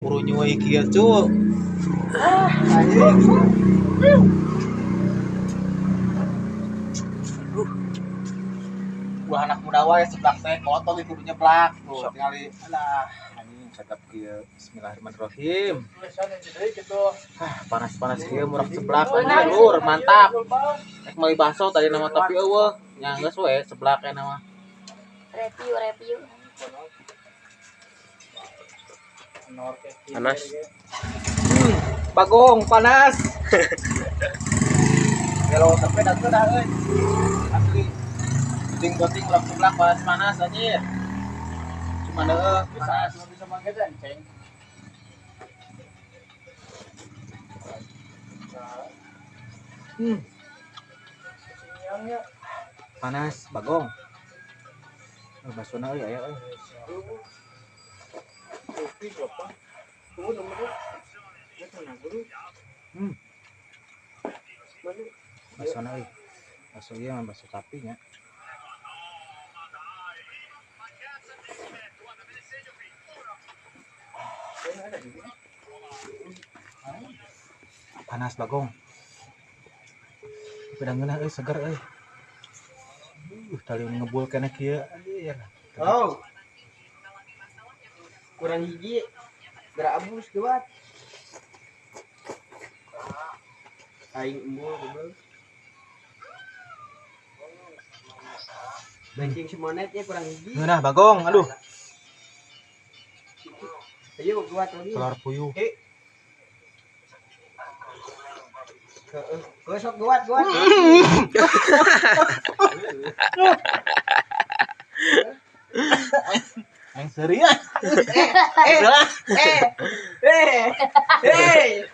Buru nyuai kieu cu. Ah, anjing. Aduh. Ulah anak muda wae seblak teh kotor di kudu nyeblak. Tuh tingali alah anjing cakep kieu. Bismillahirrahmanirrahim. Ah, panas-panas kieu murah seblak anjing lur, mantap. Rek meuli bakso tadi nama tapi eueuh. Nya geus we seblak we nama. Review review. Panas. Bagong panas. Kalau sampai dah dah euy. Asli. Penting-penting ulah seblak panas-panas anjir. Cuma deuh panas. Bisa mangga ceng. Panas bagong. Oh, basona euy aya euy. Basona euy. Baso ieu mah baso sapi nya. Panas bagong. Tapi da ngeunah euy seger euy. Tali ngebul keneh kieu anjir. Oh. Kurang hiji. Gerak abus geuwat. Aing embul goblok. Bencing semonet ya kurang hiji. Ngeunah bagong, aduh. Ayo geuwat lagi. Telur puyuh. Heeh. Sok geuwat geuwat. Aing serius. Eh. Eh. Eh. Eh.